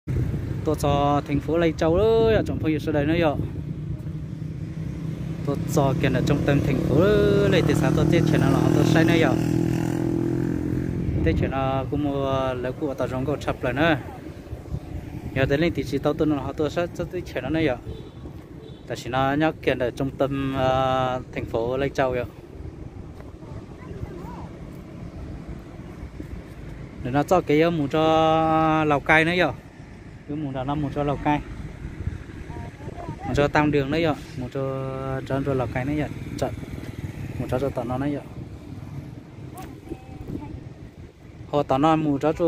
Tuaj txog theem fuv Lais Tsau lawm yog tsoom phooj ywg sawv daws na yog. Tuaj txog kiag ntawm tsoo teem theem fuv lawm, leej twg xav tuaj teb chaws no los ho tuaj saib na yog. Teb chaws no kuj muaj, lawv kuj ua tau zoo nkauj tshaj plaws na. Yog tias leej twg tsis tau tuaj no los ho tuaj saib txog teb chaws no na yog. Tam sim no nyob kiag ntawm tsoo teem theem fuv Lais Tsau yog. Ntawm no txoj kev yuav mus rau Laus Kais na yog. Yuav mus nram no mus rau Laus Kais, mus rau Tam Dwm na yog, mus rau, rov rau Laus Kais na yog, mus rov rau tom no na yog. Ho tom no mus rov,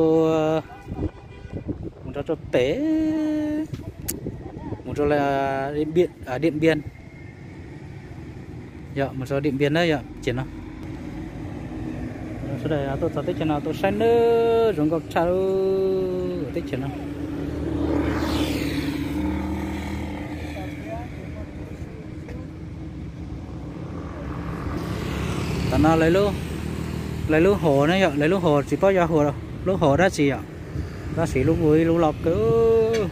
mus rov rau pem, mus rau Diam Npiam, yog mus rau Diam Npiam na yog ces no. Sawv daws tuaj txog teb chaws no tuaj saib na, zoo nkauj tshaj teb chaws no. Tam no lawv lub hos na yom, lawv lub hos tsis paub yog lub hos dab tsi yom, tab sis lub vua ib lub loj kawg.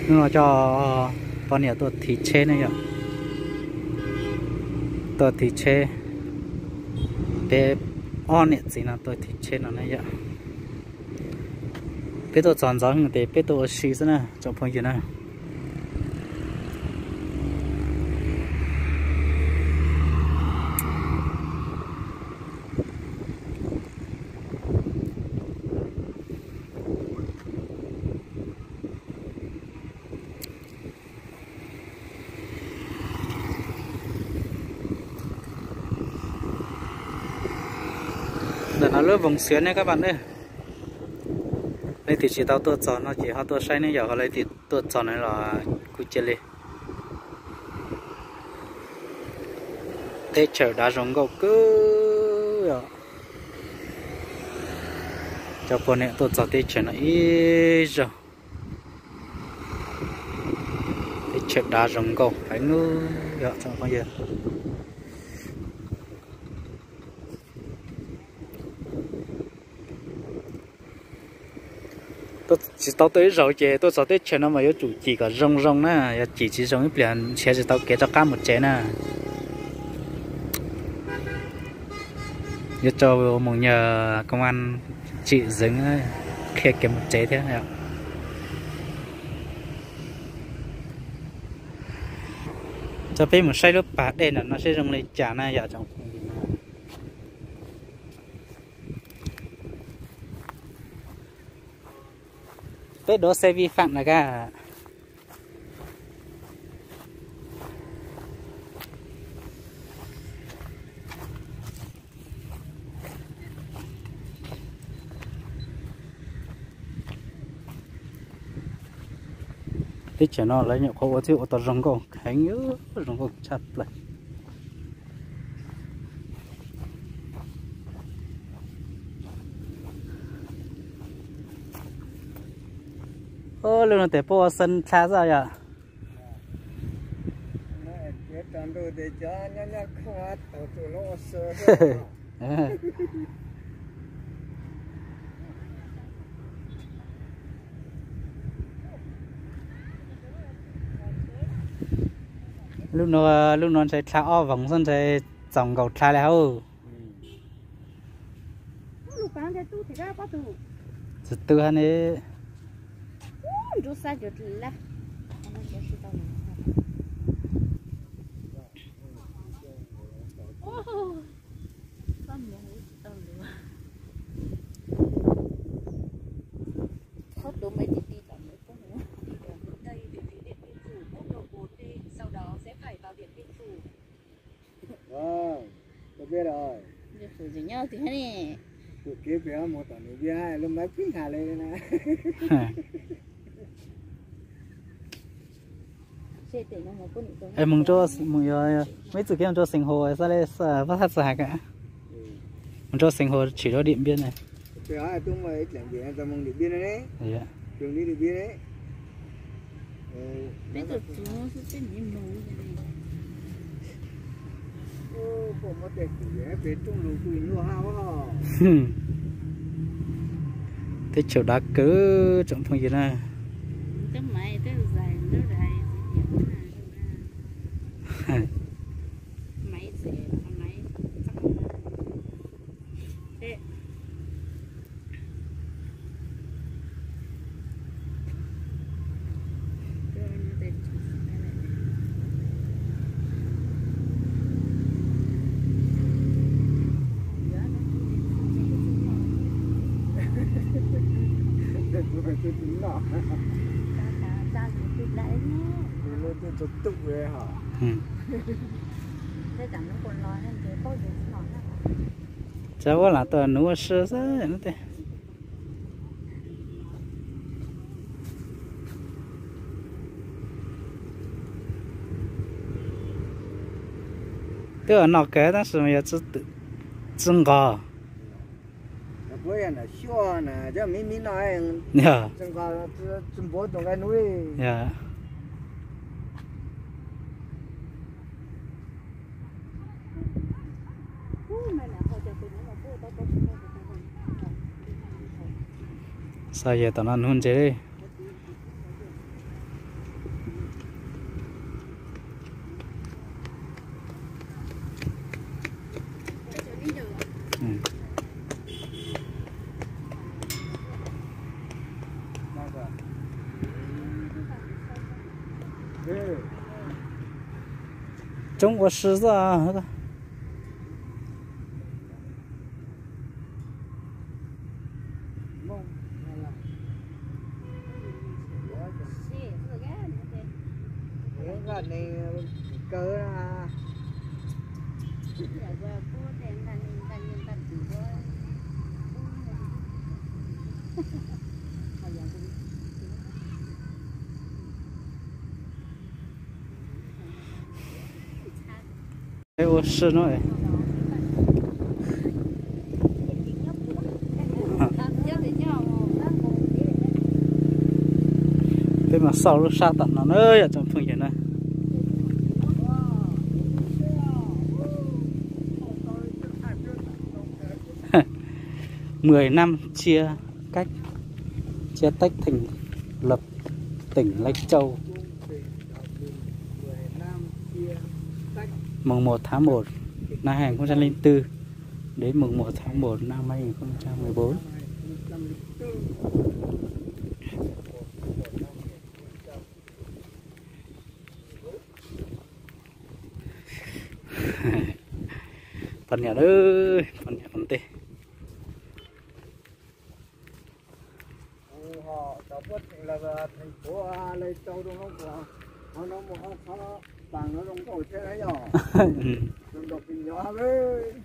Hnub no coj poj niam tuaj thim tsheb ne yom, tuaj thim tsheb, peb ob niam txiv no tuaj thim tsheb no ne yom. Peb tuaj txog ntxov ces peb tuaj ua si xwb na tsoom phooj ywg na. Ntawm no lub Voos Xiav ne koj pam ne. Leej twg tsis tau tuaj txog no ces ho tuaj saib ne yom, ho leej twg tuaj txog no los kuj cia li. Teb chaws dav zoo nkauj kawg os. Cov poj niam tuaj txog teb chaws no ib zaug. Teb chaws dav zoo nkauj heev yom tsoom phooj ywg. Tsis tau tuaj ib zaug ces tuaj txog teb chaws no mas yuav tsum cim kom zoo zoo na, yog cim tsis zoo ib pliag nrhiav tsis tau kev rov qab mus tsev na. Yuav rau mus nyuag công an tsim dưỡng qhia kev mus tsev thiab. Coj peb mus saib lub pas dej ntawm no seb zoo li cas na yom. Peb đỗ xe vi phạm na ka. Teb chaws no lawv nyuam qhuav ua thiab ua tau zoo nkauj heev, zoo nkauj tshaj plaws. Lub no tes puab ua xeev dlha xwb yom. Lub no, lub no ntshe dlha ob voos xwb ntshe txaus nkaus dlha li hauv. Tsis tu ha ne. Nyob twg thiab ne? Tus kev pem mus tom Điện Biên lub máy phím hais li na. Mus, muaj ib txwm kev mus rau Xeev Khuam xav li, pab thaj txawm hais, mus rau Xeev Khuam tshwm rau Điện Biên ne. Teb chaws dav kawg tsoom phooj ywg na. Tsa ua lam tau nuv ua si xwb no tej. Twb noj kawg tab sis mas yog tsi nqos. Xav yog tom no nuv ntses li. Coob ua si xwb. Ua si no. Peb mas xauj lub sab tom no na yom tsoom phooj ywg na. Mười năm chia cách, chia tách thành lập tỉnh Lai Châu. Mùng một tháng một năm hai nghìn không trăm linh tư đến mùng một tháng một năm hai nghìn không trăm mười bốn. Poj niam, poj niam ua ntej.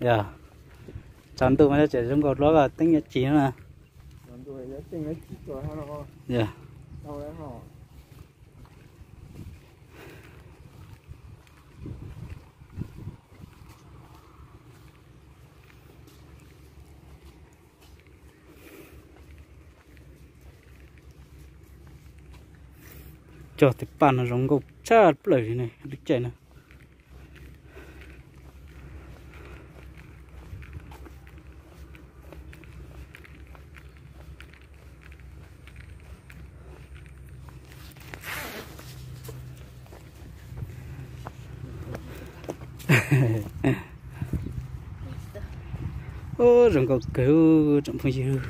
Yog tsaus ntuj mas tseem zoo nkaus dua teeb yam tsis na. Yog. Cog tes paj no zoo nkauj tshaj plaws li ne lub caij no. Ub, zoo nkauj kawg tsoom phooj ywg.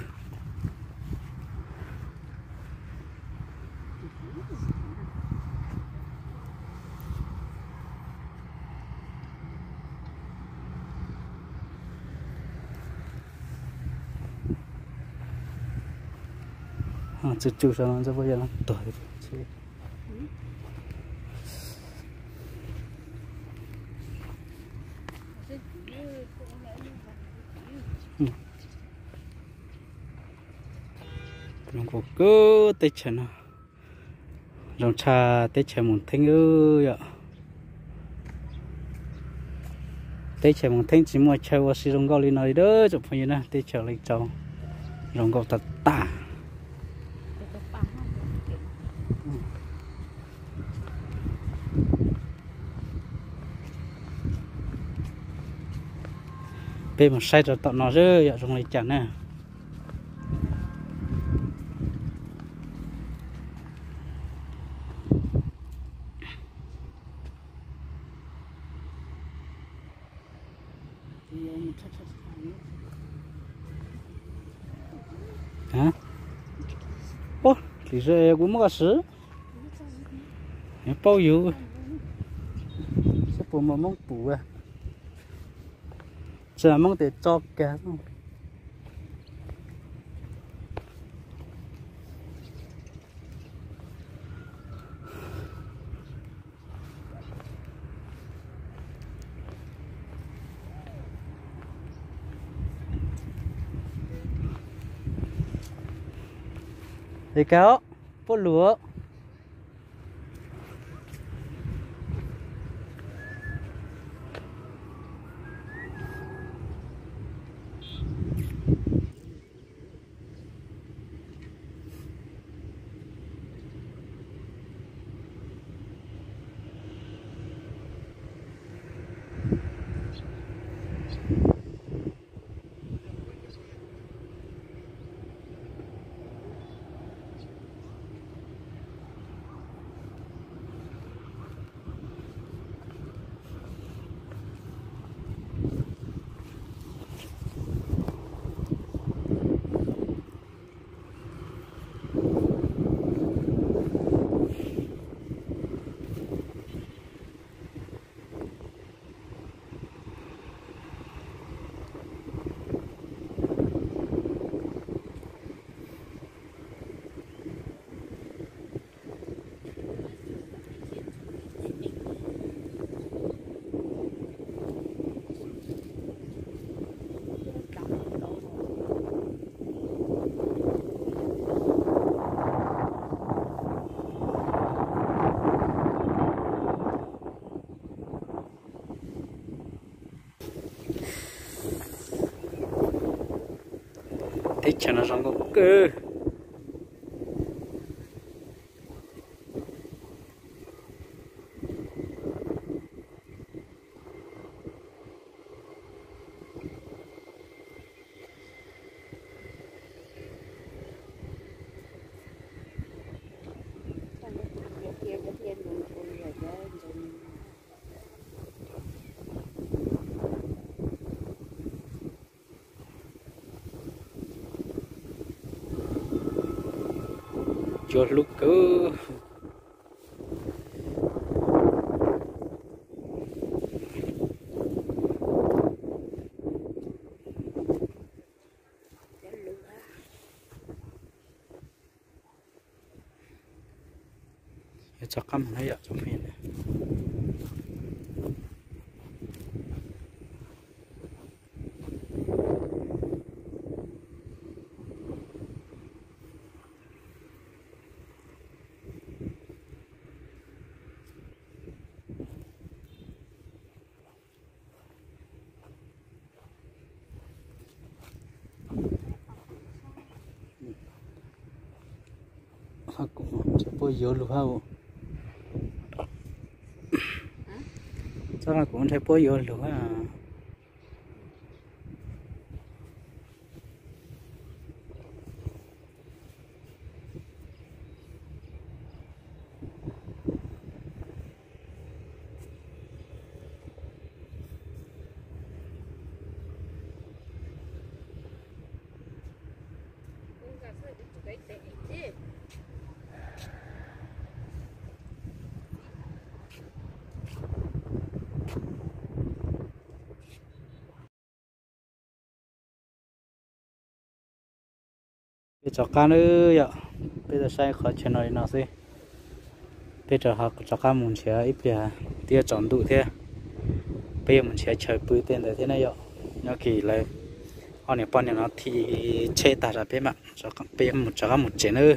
Tsuj tsuj saum no ntxawg puab yog tuag. Zoo nkauj kawg teb chaws no, zoo tshaj teb chaws Moos Theeb yom. Teb chaws Moos Theeb tsis muaj chaw ua si zoo nkauj li no li tsoom phooj ywg na, teb chaws Leej Tsaus zoo nkauj tag tag. Peb mus saib rau tom no seb yog zoo li cas na. Dlim ze kuv muab koj siv, paub yus, saib puas muaj Hmoob pum, tsis muaj Hmoob tes tso kag. Li cas, puab lug. Teb chaws no zoo nkauj kawg. Cua hlub kawg. Yuav rov qab mus na yom. Kuv ntshai puab yuav lug hab. Txhob, kuv ntshai puab yuav lug hab. Peb rov qab na yom, peb tau saib qhov chaw no li no xwb. Peb rov, rov qab mus nrhiav ib pliag, twb yuav tsaus ntuj thiab. Peb yuav mus nrhiav chaw pw tej ntawd thiab na yom. Nyob kis lawv Ob niam poj niam no thim tsheb tag zog peb mam, peb mus rov qab mus tsev nawb.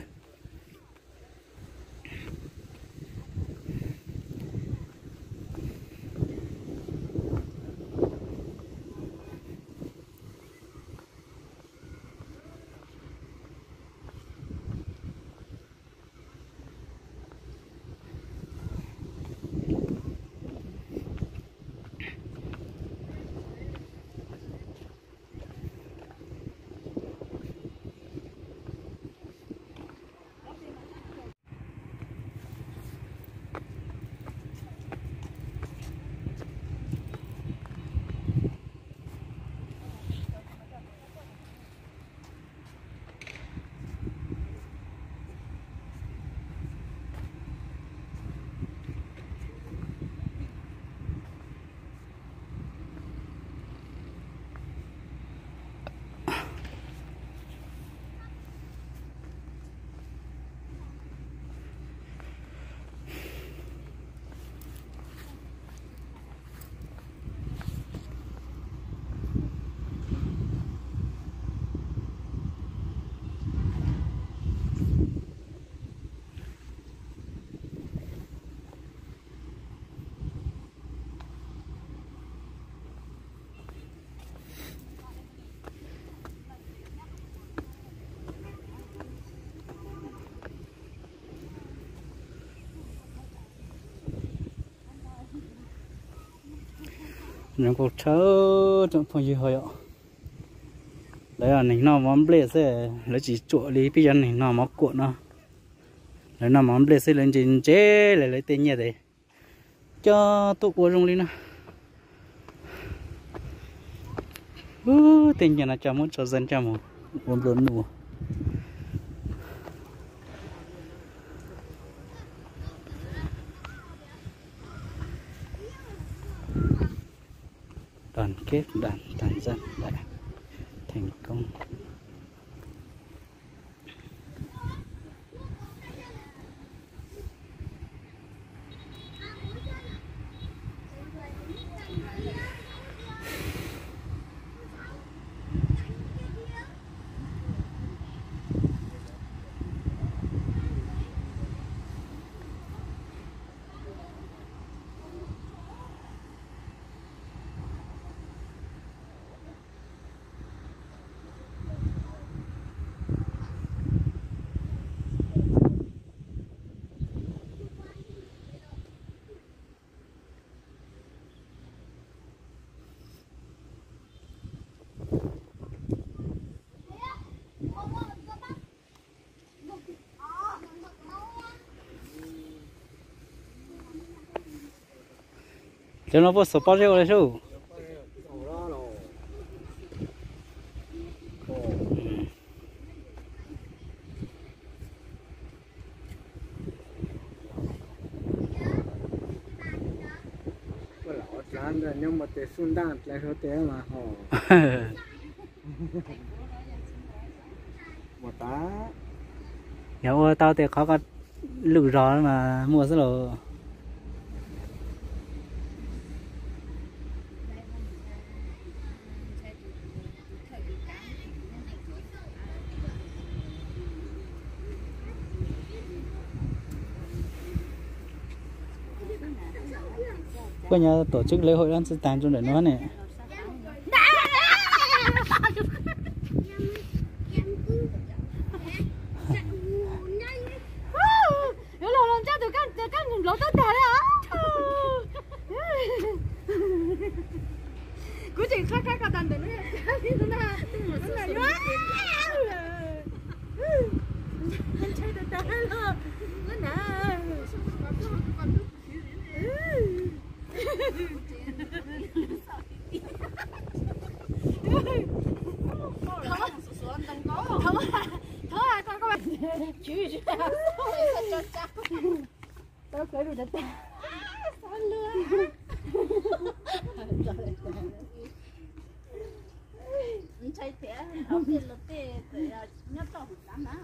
Zoo nkauj tshaj tsoom phooj ywg ho yom. Lawv neeg noj mov nplej xwb, lawv tsis tsuam li peb cov neeg noj mov kuam no. Lawv noj mov nplej xwb lawv ntse ntse li lawv tej nyiaj tes coj tuaj ua zoo li no. Ub, tej nyiaj no coj muab tso zaj coj mus ua nplua nuj. Đoàn kết, đoàn, toàn dân đã thành công. Cov no puas xov pob zeb ua li sub? Nyob mus tes xub ntaj dlai hlo tes mas ho. Yog ua tau tes qhov ko lwm zos mas muaj xwb los. Kuj nyob tổ chức lễ hội đón Tết Tam Trung ntawm no ne. Yuav los los ntsaj tus kab, tus kab nplov tab tag li os. Kuv tseem qab qab ko tag ntawm no, ntshai tas tas los na. Thov, thov, thov, thov, thov, thov, tau kawg lus tas tas. Ntshai thiab, tej los tej nyob toj hauv tsav na.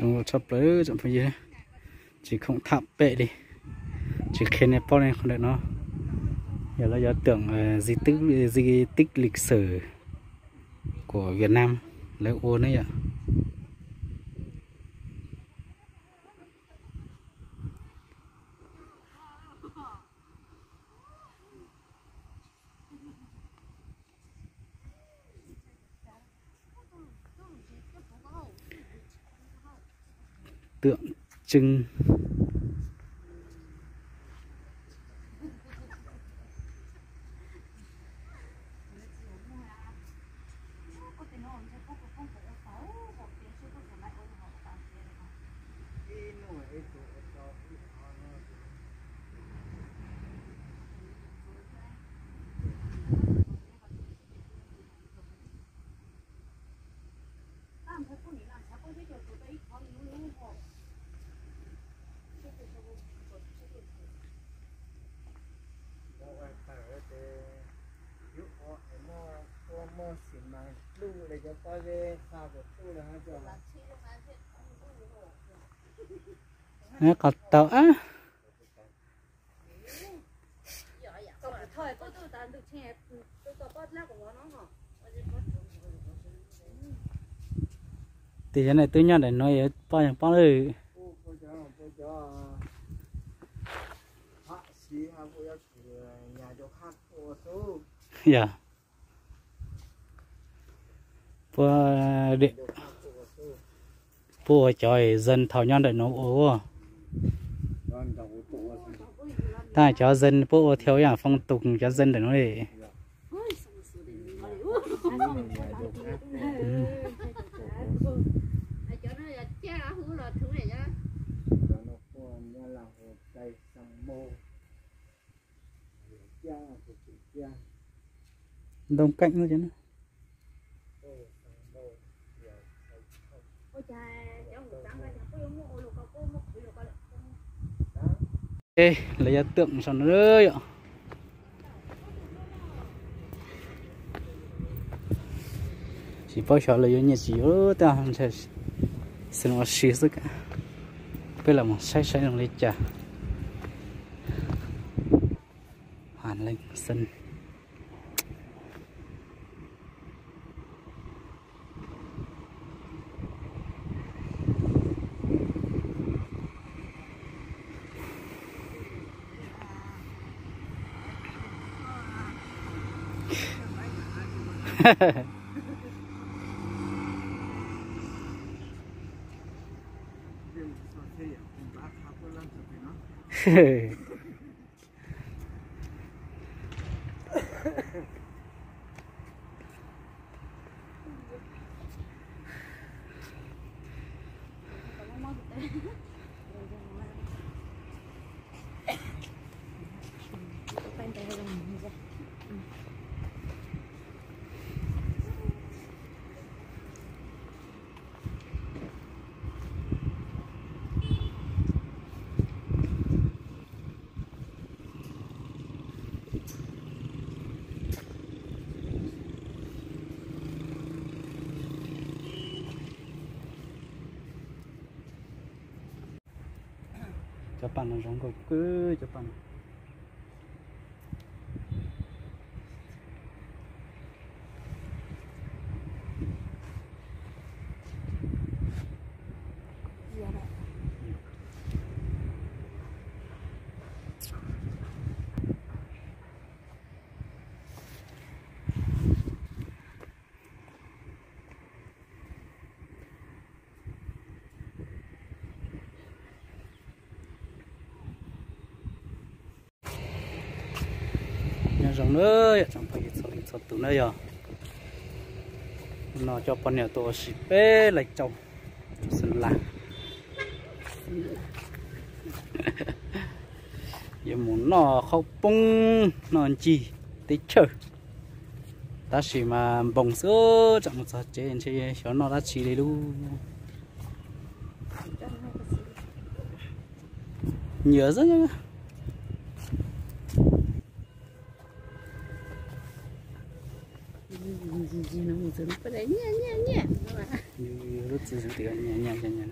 Zoo tshaj plaws tsoom phooj ywg, tsis khoom tham pem li, tsis qhia nej paub li qhov ntawm no. Yog lawv yuav tưởng di tích lịch sử của Việt Nam lawv ua ne yom. Tượng trưng. Qos tau ab. Tias cov neeg twb nyob daim no yuav poj yog poj lawm. Yog. Puab, puab ua cov dân thaum nyob ntawm no ua. Tab cov dân puab ua thiab ua yam phong tục cov dân ntawm no li. Đông Cạnh luôn chứ. Ê, lawv yuav tượng saum no yom. Tsis paub xyov lawv yuav nyiam tsis yuav, tej xwb no ua si xwb. Peb los mus saib saib zoo li cas. Hà Linh Sơn. Cov paj no zoo nkauj kawg cov paj no. Nyob zoo na yom tsoom phooj ywg txhua leej txhua tus na yom. No coj poj niam tuaj ua si peb leeg tsaus xeem las. Yuav mus noj qhaub poob noj ncig teb chaws, tab sis mas npoo xwb, tsam mus txog tsev ntshe xyov noj dab tsi li lub. Nyiam xwb. Lub txiv nyiam nyiam nyiam.